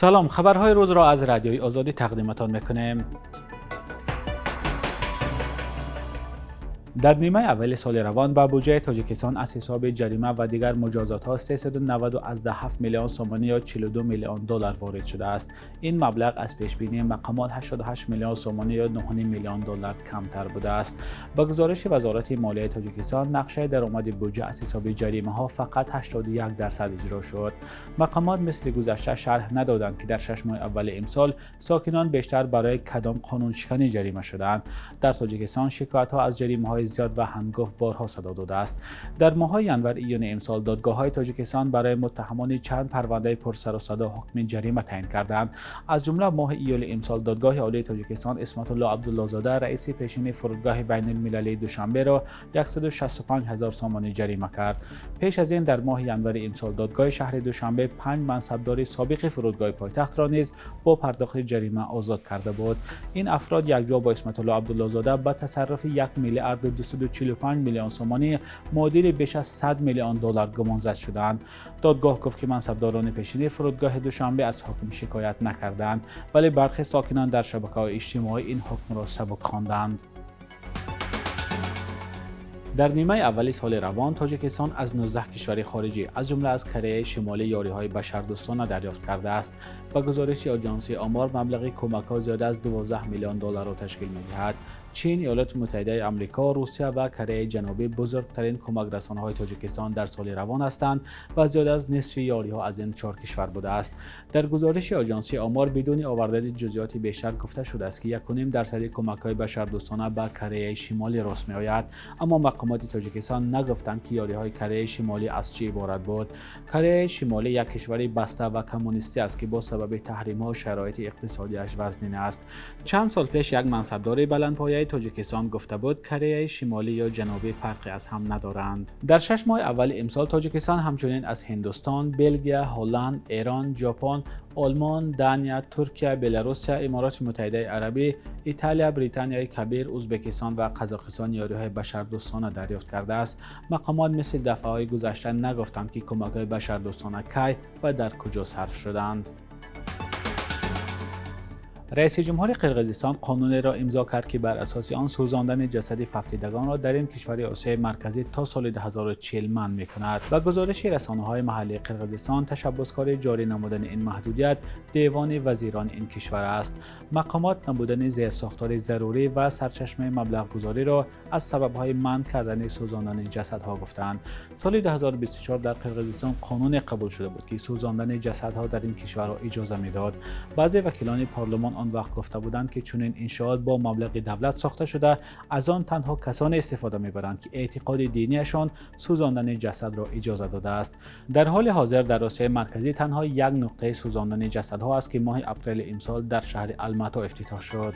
Салом, хабарҳои рӯзро аз Радиои Озодӣ тақдиматон мекунем. Дар нимаи аввали соли равон ба буҷаи Тоҷикистон аз ҳисоби ҷарима ва дигар муҷозотҳо 397 миллион сомонӣ ё 42 миллион доллар ворид шудааст. Ин маблағ аз пешбинии мақомот 88 миллион сомонӣ ё 9,5 миллион доллар камтар будааст. Ба гузориши Вазорати молияи Тоҷикистон, нақшаи даромади буҷа аз ҳисоби ҷаримаҳо фақат 81% иҷро шуд. Мақомот мисли гузашта шарҳ надоданд, ки дар 6 моҳи аввали имсол сокинон бештар барои кадом қонуншиканӣ ҷарима шудаанд. Дар Тоҷикистон шикоятҳо аз ҷаримаҳои зиёд ва ҳангофт борҳо садо додааст. Дар моҳҳои январ-июни имсол додгоҳҳои Тоҷикистон барои муттаҳамони чанд парвандаи пурсару садо ҳукми ҷарима таъин карданд. Аз ҷумла моҳи июли имсол Додгоҳи Олии Тоҷикистон Исматулло Абдуллозода, раиси пешини фурудгоҳи байналмилалии Душанберо 165 ҳазор сомонӣ ҷарима кард. Пеш аз ин дар моҳи январи имсол Додгоҳи шаҳри Душанбе 5 мансабдори собиқи фурудгоҳи пойтахтро низ бо пардохти ҷарима озод карда буд. Ин афрод якҷо бо Исматулло Абдуллозода ба тасарруфи 1 миллиарду 245 миллион сомонӣ, муодили беш аз 100 миллион доллар гумонзад шуданд. Додгоҳ гуфт, ки мансабдорони пешини фурудгоҳи Душанбе аз ҳукм шикоят накарданд, вале бархе сокинон дар шабакаҳои иҷтимоӣ ин ҳукмро сабук хонданд. Дар нимаи аввали соли равон Тоҷикистон аз 19 кишвари хориҷӣ, аз ҷумла аз Кореяи Шимолӣ, ёриҳои башардӯстона дарёфт кардааст. Ба гузориши Оҷонсии Омор, маблағи кӯмакҳо зиёда аз 12 миллион долларро ташкил медиҳад. Чин, Иёлоти Муттаҳидаи Амрико, Русия ва Кореяи Ҷанубӣ бузургтарин кӯмакрасонҳои Тоҷикистон дар соли равон ҳастанд ва зиёда аз нисфи ёриҳо аз ин 4 кишвар будааст. Дар гузориши Оҷонсии Омор бидуни овардани ҷузъиёти бештар гуфта шудааст, ки 1,5% кӯмакҳои башардӯстона ба Кореяи Шимолӣ рост меояд. Аммо мақомоти Тоҷикистон нагуфтанд, ки ёриҳои Кореяи Шимолӣ аз чӣ иборат буд. Кореяи Шимолӣ як кишвари баста ва коммунистӣ аст, ки бо сабаби таҳримҳо шароити иқтисодиаш вазнин аст. Чанд сол пеш як мансабдори баландпояи Тоҷикистон гуфта буд, Кореяи Шимолӣ ё Ҷанубӣ фарқе аз ҳам надоранд. Дар 6 моҳи аввали имсол Тоҷикистон ҳамчунин аз Ҳиндустон, Белгия, Ҳолланд, Эрон, Ҷопон, Олмон, Дания, Туркия, Беларусия, Имороти Муттаҳидаи Арабӣ, Италия, Британияи Кабир, Ӯзбекистон ва Қазоқистон ёриҳои башардӯстона дарёфт кардааст. Мақомот мисли дафъаҳои гузашта нагуфтанд, ки кӯмакҳои башардӯстона кай ва дар куҷо сарф шуданд. Раиси ҷумҳури Қирғизистон қонунеро имзо кард, ки бар асоси он сӯзондани ҷасади фавтидагонро дар ин кишвари Осиёи Марказӣ то соли 2040 манъ мекунад. Ба гузориши расонаҳои маҳаллии Қирғизистон, ташаббускори ҷорӣ намудани ин маҳдудият Девони вазирони ин кишвар аст. Мақомот набудани зерсохтори зарурӣ ва сарчашмаи маблағгузориро аз сабабҳои манъ кардани сӯзондани ҷасадҳо гуфтанд. Соли 2024 дар Қирғизистон қонуне қабул шуда буд, ки сӯзондани ҷасадҳо дар ин кишварро иҷоза медод. Баъзе вакилони парлумон он вақт гуфта буданд, ки чунин иншоот бо маблағи давлат сохта шуда, аз он танҳо касоне истифода мебаранд, ки эътиқоди динияшон сӯзондани ҷасадро иҷоза додааст. Дар ҳоли ҳозир дар Осиёи Марказӣ танҳо як нуқтаи сӯзондани ҷасадҳо аст, ки моҳи апрели имсол дар шаҳри Алмато ифтитоҳ шуд.